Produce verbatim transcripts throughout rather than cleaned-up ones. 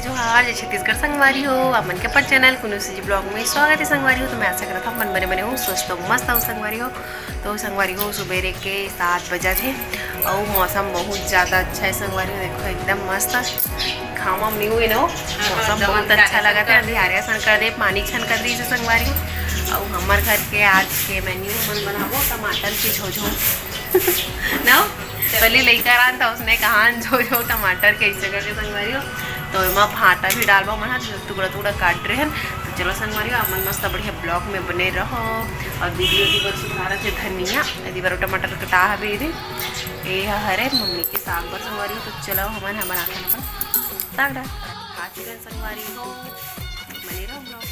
जोहार, जय छत्तीसगढ़ संगवारी हो, आप मन के अपन चैनल कुनू सीजी ब्लॉग में स्वागत है संगवारी हो। तो मैं आशा करत हूँ अपन बने बने हो, स्वस्थ हो, मस्त हो संगवारी हो। तो संगवारी हो, सुबेरे के सात बजत हे अउ मौसम बहुत ज़्यादा अच्छा है संगवारी हो। देखो एकदम मस्त घाम वाम नहीं हुए ना हो, मौसम बहुत अच्छा लगा था। अंधियारिया सन कर दे, पानी छन कर रही है संगवारी हो। अउ हमर घर के आज के मेन्यू हमन बनाबो टमाटर की झोझो ना हो। पहले लेकर आन था उसने कहा झोझो टमाटर के ऐसे करके संगवारी हो। तो एमा भाटा भी डालबो हमन ह, टुकड़ा टुकड़ा काट रहे हैं। तो चलो संगवारी हो, आप मन मस्त बढ़िया ब्लॉग में बने रहो। और दीदी ओदी बर सुधारत हे धनिया, एदी बर टमाटर कटा हवे एदे, ए ह हरे मम्मी के साग बर संगवारी हो। तो चलो हमन ह बनाथन अपन साग डाल, आज के संगवारी हो, बने रहो ब्लॉग में।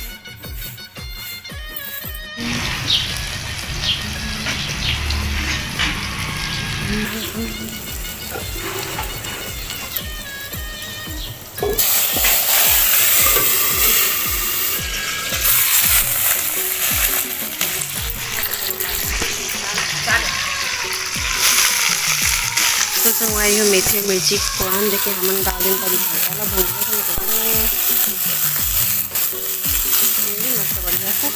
तो संगवारी हो, मेथी मिर्ची के फोरन देके हमन डाल देन परी भाटा ला भून के एकदम मस्त बढ़िया से।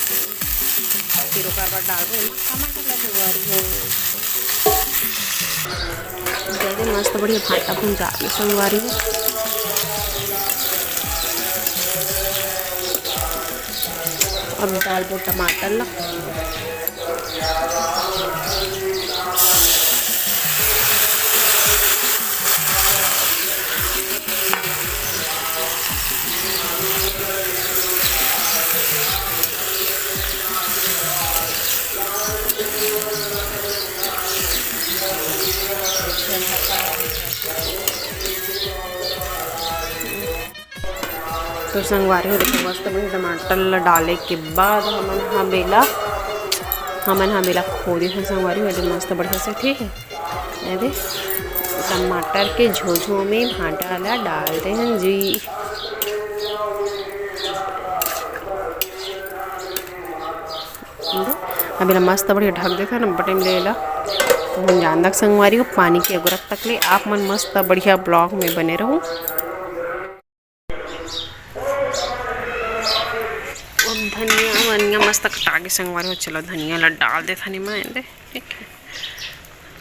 फिर ओकर बाद डालबो एमा टमाटर ला संगवारी हो। जल्दी मस्त बढ़िया भाटा भून जाबे संगवारी हो। अब डालबो टमाटर ला। तो संगवारी हो, देखो मस्त बढ़िया टमाटर ला डाले के बाद हमन हा बेला, हमन हा बेला खो देथन संगवारी हो, एकदम मस्त बढ़िया से, ठीक है। ये दे, टमाटर के झोझो में भाटा ला डाल दे हन जी। अब एला मस्त बढ़िया ढक देथन, बटे में ले ला। तो हम जान दक संगवारी हो, पानी के अगुरत तक ले आप मन मस्त बढ़िया ब्लॉग में बने रहू। अब धनिया वनिया मस्त कटा के संगवारी हो, चलो धनिया ला डाल देथन एमा, एदे, ठीक है।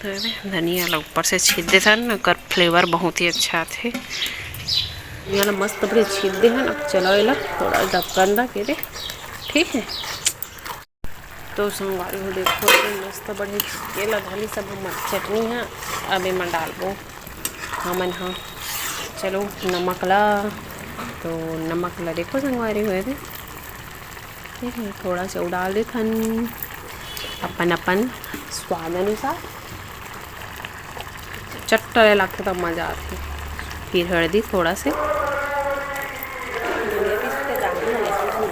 तो एदे, धनिया ला ऊपर से छीत देथन, ओकर फ्लेवर बहुत ही अच्छा आथे। धनिया ला मस्त बढ़िया छीत देहन। अब चलो एला थोड़ा ढक्कन ला के दे, ठीक है। तो संगवारी हो, देखो, ये मस्त बढ़िया एला धनी सब हमर चटनी है। अब एमा डालबो हमन हा, चलो, नमक ला। तो नमक ला देखो संगवारी हो, एदे, ठीक है, थोड़ा सा डाल देथन अपन अपन स्वाद अनुसार। चट्टा ले लागथे तब मजा आथे। फिर हल्दी थोड़ा से।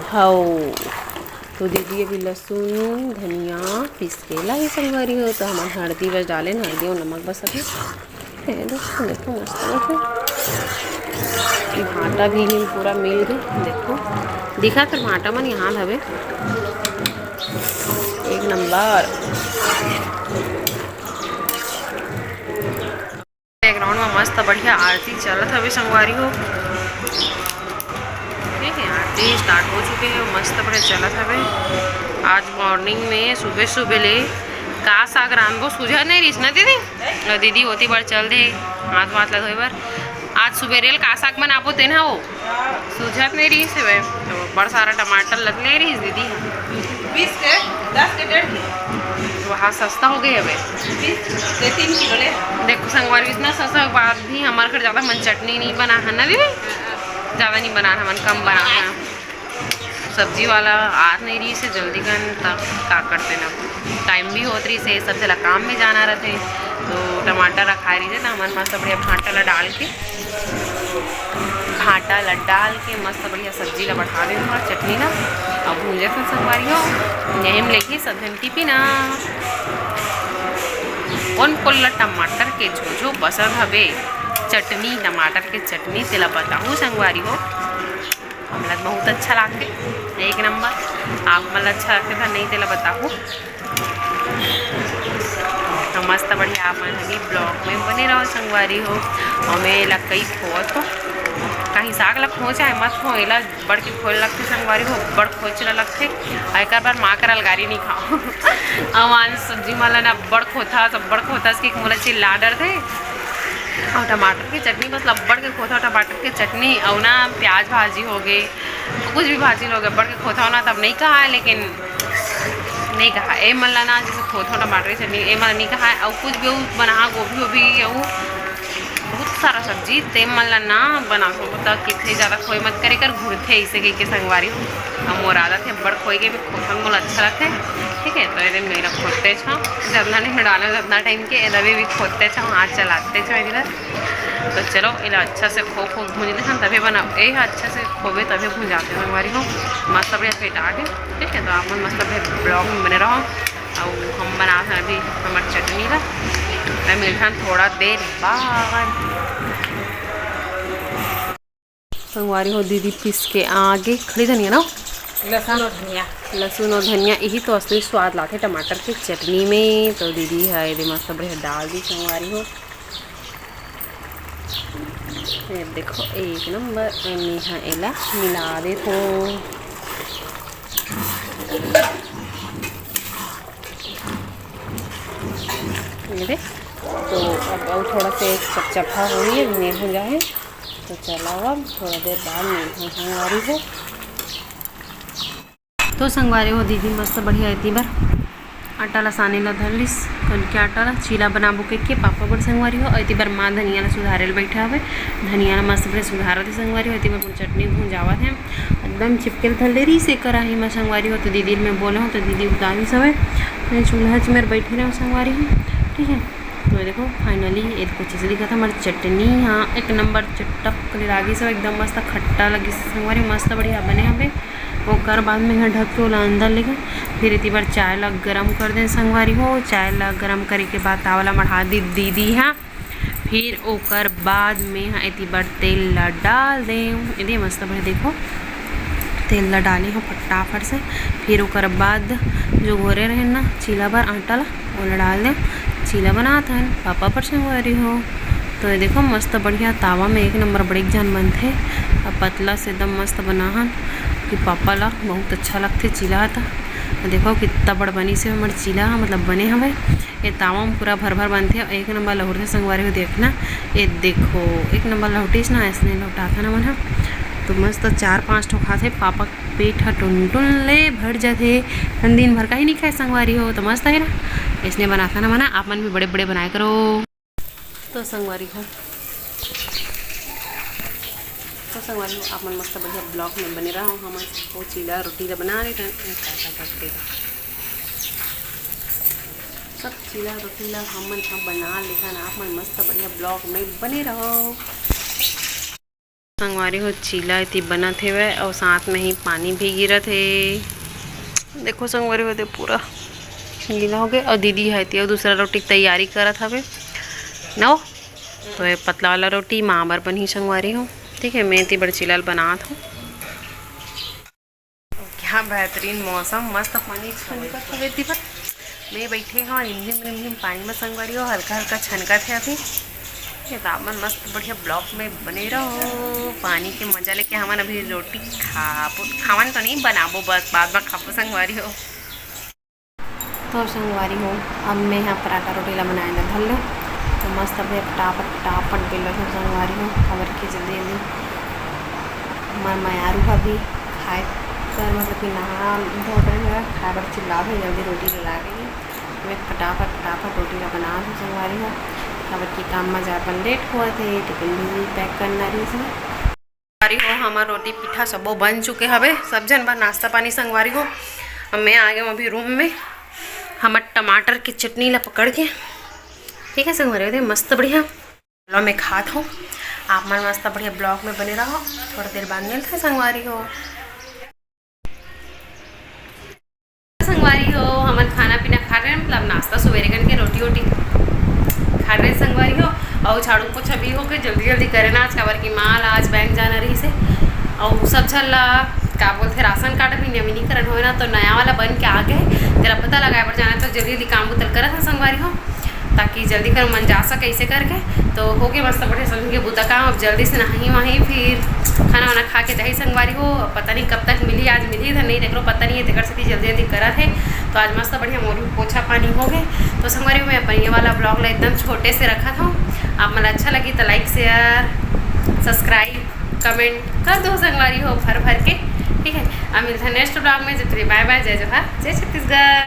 हव, तो दीदी अभी लहसुन धनिया पीस के लाई संगवारी हो, तो हमन हल्दी बस डालेन, हल्दी और नमक बस अभी। ये देखो, देखो, मस्त देखो। ये भाटा भी पूरा मिल गए, देखो, दिखा फिर भाटा मन यहाँ हवे, एक नंबर। बैकग्राउंड में मस्त बढ़िया आरती चलत हवे संगवारी हो। ठीक है, आरती स्टार्ट हो चुके हैं, मस्त बढ़िया चलत हवे। आज मॉर्निंग में सुबह सुबह ले का साग रांधबो, सूझत नहीं रहिस ना दीदी। और दीदी ओती बर चल दे हाथ वाथ ला धोए बर। आज सुबेरे ले का साग बनाबो तेन ह वो सूझत नहीं रहिस हवे। तो बड़ सारा टमाटर लद ले रहिस दीदी ह। बीस के, दस के डेढ़ किलो। वहाँ सस्ता हो गए हवे। बीस के तीन किलो ले। देखो संगवारी, इतना सस्ता के बाद भी हमारे घर ज़्यादा मन चटनी नहीं बना है ना दीदी, ज़्यादा नहीं बना है, मन कम बना है। सब्जी वाला आत नहीं रहिस हे जल्दी कन, त का करते ना, टाइम भी होत रहिस हे, सब जला काम में जाना रहते। तो टमाटर रखाए रहिस हे, त हमन मस्त बढ़िया भांटा ला डाल के, भांटा ला डाल के मस्त बढ़िया सब्जी ला बढ़ा देन, थोड़ा चटनी ला, अब भूंजे सन संगवारी हो, यही में लेके सब जन टिफिन आ। कोन कोन ला टमाटर के झोझो पसंद हवे, चटनी, टमाटर के चटनी, तेला बताहू संगवारी हो। हमला बहुत अच्छा लागथे, एक नंबर। आप मन ला अच्छा लागथे त नहीं, तेला बताहू। तो मस्त बढ़िया आप मन भी ब्लॉग में बने रहो संगवारी हो। और मैं एला कई खोत हो, चाहे साग ला खो चाहे मत खो, एला अब्बड़ के खोए लगथे संगवारी हो, अब्बड़ खोच ला लगथे। अउ एकर बर माँ कर अलगारी नहीं खाओ। अउ आन सब्जी मन ला ना अब्बड़ खोथस, अब्बड़ खोथस कि मोला चिल्ला डरथे। अउ टमाटर के चटनी बस अब्बड़ के खोथा, टमाटर के चटनी अउ ना प्याज भाजी हो गे, कुछ भी भाजी हो गे, अब्बड़ के खोथा हो ना तब नहीं कहा है, लेकिन नहीं कहा ए मन ला ना, जैसे खोथा टमाटर के चटनी ए मन ला नहीं कहा है। अउ कुछ भी अउ बना गोभी वोभी अउ बहुत सारा सब्जी ते मन ला ना बना सकता, कितने ज़्यादा खोए मत करे कर घुरथे इसे कह के संगवारी हो। अब मोर आदत है अब्बड़ खोए के भी खोथन मोला अच्छा लगथे। ठीक है, तो ये दिन मेरा खोते छा जतना नहीं डाला जतना टाइम के एदा भी, भी खोते छा, हाथ चलाते छा इधर। तो चलो एला अच्छा से खो खो भूंज लेथन तभी बना ए अच्छा से खोबे तभी भूंजाते संगवारी हो। मस्त बढ़िया फेटा के। ठीक है, तो आप मन मस्त बढ़िया ब्लॉग में बने रहो। अउ हम बनात हन अभी हमर चटनी ला। मैं मिलथन थोड़ा देर बाद। संगवारी हो, दीदी पीस के आगे खड़ी धनिया ना, लहसुन और धनिया। लहसुन और धनिया, यही तो असली स्वाद लाथे टमाटर के चटनी में। तो दीदी ह एदे मस्त बढ़िया डाल दी संगवारी हो। ये देखो एक नंबर। एमे ह एला मिला देथो। ये दे, तो अब अउ थोड़ा से चपचपा होही, अभी नहीं भुंजा है। तो चला अब थोड़ा देर बाद मिलथन संगवारी हो। तो संगवारी हो, दीदी मस्त बढ़िया एती बर आटा ला साने ला धर लिस, कन के आटा ला चीला बनाबो के, के पापा बर संगवारी हो। अउ एती बर माँ धनिया ला सुधारे ला बैठा हवे, धनिया ला मस्त बढ़िया सुधारत हे संगवारी हो। एती बर चटनी भुंजावत हे, एकदम चिपके ल धर ले रहिस हे कराही म संगवारी हो। तो दीदी ल मैं बोले हूँ तो दीदी उतारिस हवे, मैं चूल्हा च मेर बैठे रहूँ संगवारी हो। ठीक है, तो ये देखो finally ये देखो चीज दिखत हे हमर चटनी। हाँ, एक नंबर चटक ले लागिस हवे, एकदम मस्त खट्टा लगिस संगवारी, मस्त बढ़िया बने हवे। ओकर बाद में यहाँ ढक के ओला अंदर लेके फिर एती बर चाय ला गरम कर दे संगवारी हो। चाय ला गरम करे के बाद तावा ला मढ़ा दी दीदी हा। फिर ओकर बाद में ह एती बर तेल ला डाल देव। एदे मस्त भर देखो, तेल ला डाले हो फटाफट से। फिर ओकर बाद जो घोरे रहे ना चीला बर आटा ला, ओला डाल देव। चीला बनात हन पापा पर संगवारी हो। तो ये देखो मस्त बढ़िया तावा में एक नंबर बड़े जान बनथे। अब पतला से एकदम मस्त बनाहन कि पापा ला बहुत अच्छा लगथे चीला ह। त देखो कितना बड़ बनी से हमर चीला ह, मतलब बने हवे। ये तावा में पूरा भर भर बनथे अउ एक नंबर लहुटथे संगवारी हो। देखना, ये देखो एक नंबर लहुटिस ना, ऐसने लहुटाथन हमन ह। तो मस्त चार पांच ठो खाथे, पापा के पेट ह टुनटुन ले भर जाथे। हम दिन भर का ही नहीं खाए संगवारी हो, तो मस्त है ना, ऐसने बनाथन हमन ह। आप मन भी बड़े बड़े बनाए करो। तो संगवारी हो, तो संगवारी हो, आप मन मस्त बढ़िया ब्लॉग में बने रहो। हमन वो चीला रोटी ला बना लेथन। सब चीला रोटी ला हमन ह बना लेथन। आप मन मस्त बढ़िया ब्लॉग में बने रहो। संगवारी हो, चीला एती बनत हेवय अउ साथ में ही पानी भी गिरत हे। देखो संगवारी हो, एती पूरा गीला हो गए। अउ दीदी ह एती अउ दूसरा रोटी के तैयारी करत हवे न, तो ये पतला वाला रोटी माँ बर बनही संगवारी हो। ठीक है, मैं एती बर चीला ल बनात हूँ। क्या बेहतरीन मौसम, मस्त पानी छनकत हवे एती बर। मैं बैठे हूँ रिमझिम रिमझिम पानी में संगवारी हो, हल्का हल्का छनकत है अभी। ये तो आप मन मस्त बढ़िया ब्लॉग में बने रहो, पानी के मजा लेके। हमन अभी रोटी खाबो, खावन तो नहीं बनाबो, बस बाद में खाबो संगवारी हो। तो संगवारी हो, अब मैं यहाँ पराठा रोटी ला बनाए ला धर ले। तो मस्त अब फटाफट फटाफट बेल ला संगवारी हो, काबर के जल्दी जल्दी हमार मयारू ह भी खाए बर, मतलब कि नहा धो डरे हवय, खाए बर चिल्लात हे, जल्दी रोटी ला लागे। मैं फटाफट फटाफट रोटी ला बना दूँ संगवारी हो, काबर कि काम में जाए बर लेट होवत हे, टिफिन भी पैक करना रहिस हे। संगवारी हो, हमर रोटी पीठा सबो बन चुके हवे, सब झन बर नाश्ता पानी संगवारी हो। अब मैं आ गए अभी रूम में, हमर टमाटर की चटनी ला पकड़ के। ठीक है संगवारी हो, दे मस्त बढ़िया। चलो मैं खात हूँ, आप मन मस्त बढ़िया ब्लॉग में बने रहो, थोड़ा देर बाद मिलते हैं संगवारी हो। संगवारी हो, हमन खाना पीना खा रहे हैं, मतलब नाश्ता सुबेरे कन के रोटी वोटी खा रहे हैं संगवारी हो। और झाड़ू पोछा भी हो गए, जल्दी जल्दी करे ना आज, काबर कि माँ ला आज बैंक जाना रहिस हे। और सब झन ला का बोलथे, राशन कार्ड भी नवीनीकरण होए ना, तो नया वाला बन के आ गए, तेरा पता लगाए बर जाना, तो जल्दी जल्दी काम उतल करत हन संगवारी हो, ताकि जल्दी कर मन जा सके ऐसे करके। तो हो गए मस्त बढ़िया समझ के बुता काम। अब जल्दी से नहाही वहाही, फिर आके जाही संगवारी हो, पता नहीं कब तक मिली, आज मिली धन नहीं, तेकरो पता नहीं है, तेकर सेती जल्दी जल्दी करत हे। तो आज मस्त बढ़िया मोर पोछा पानी हो गए। तो संगवारी हो, मैं अपन ये वाला ब्लॉग ला एकदम छोटे से रखत हूँ। आप मन अच्छा लगी तो लाइक, शेयर, सब्सक्राइब, कमेंट कर दो संगवारी हो भर भर के, ठीक है। अब मिलता है नेक्स्ट ब्लॉग में। जब तक बाय बाय, जय जोहार, जय छत्तीसगढ़।